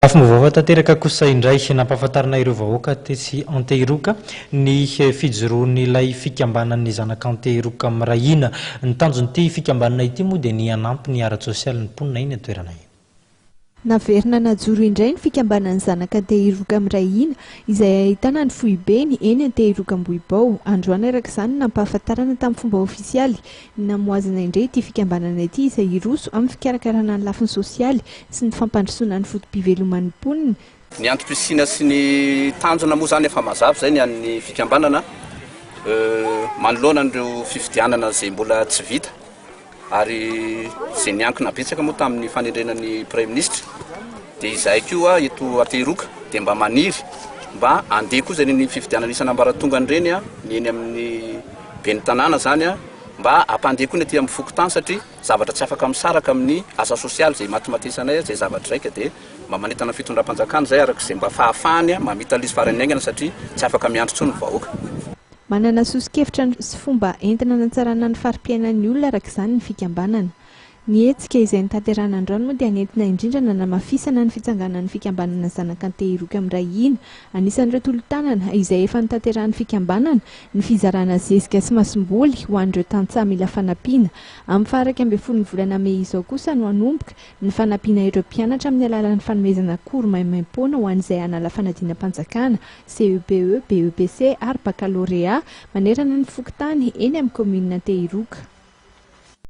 Lafiny vaovao tanteraka kosa indray, nampahafantarina ireo vahoaka tetsy Antehiroka ny fijoroan'ilay fikambanan'ny zanak'Antehiroka miray hina. Ny tanjon'ity fikambanana ity moa dia ny hanampy ny ara-tsosialin'ny mponina eny an-toerana eny. Naverina najoro indray ny fikambanan'ny zanak'Antehiroka miray hina, izay ahitana ny foibeny eny Antehiroka Ambohibao. Androany araka izany no nampahafantarana tamin'ny fomba ofisialy ny namohazana indray ity fikambanana ity izay hiroso amin'ny fikarakarana ny lafiny sosialy sy ny fampandrosoana ny foto-piveloman'ny mponina. Ny antom-pisiana sy ny tanjona moa izany efa mazava izay ny an'ny fikambanana manoloana an'ireo fifidianana izay mbola tsy vita ary izay niankina betsaka moa tamin'ny fanendrena ny praiminisitra dia izahay koa eto Antehiroka dia mba maniry mba handeha koa izay ny fifidianana isan'ambaratongany ireny ny eny amin'ny ben'ny tanàna izany mba hampandeha koa ny aty amin'ny fokontany satria zavatra tsy afaka misaraka amin'ny asa sosialy izay imatimatesanay izay zavatra izay ka dia mba manentana ny fitondram-panjakana izay araka izay mba fahafahany mamita ilay izy faran'ny haingana satria tsy afaka miandry intsony ny vahoaka. Manana soso-kevitra sy fomba entina hanatsarana ny fari-piainan'ny olona araka izany ny fikambanana. Ny hetsika izay notanterahina androany moa dia nentina indrindra nanamafisana ny fitsanganan'ny fikambanana Zanak'Antehiroka miray hina. Anisan'ireo tolo-tanana izay efa notanterahin'ny fikambanana ny fizarana zezika sy masomboly ho an'ireo tantsaha mila fanampiana. Amin'ny faha 11 ny volana mey izao kosa no hanomboka ny fanampiana ireo mpianatra amin'ny alalan'ny fanomezana cours maimaimpoana ho an'izay hanala fanadinam-panjakana, CEPE, BEPC ary Baccalauréat, manerana ny fokontany eny amin'ny kaominina Antehiroka.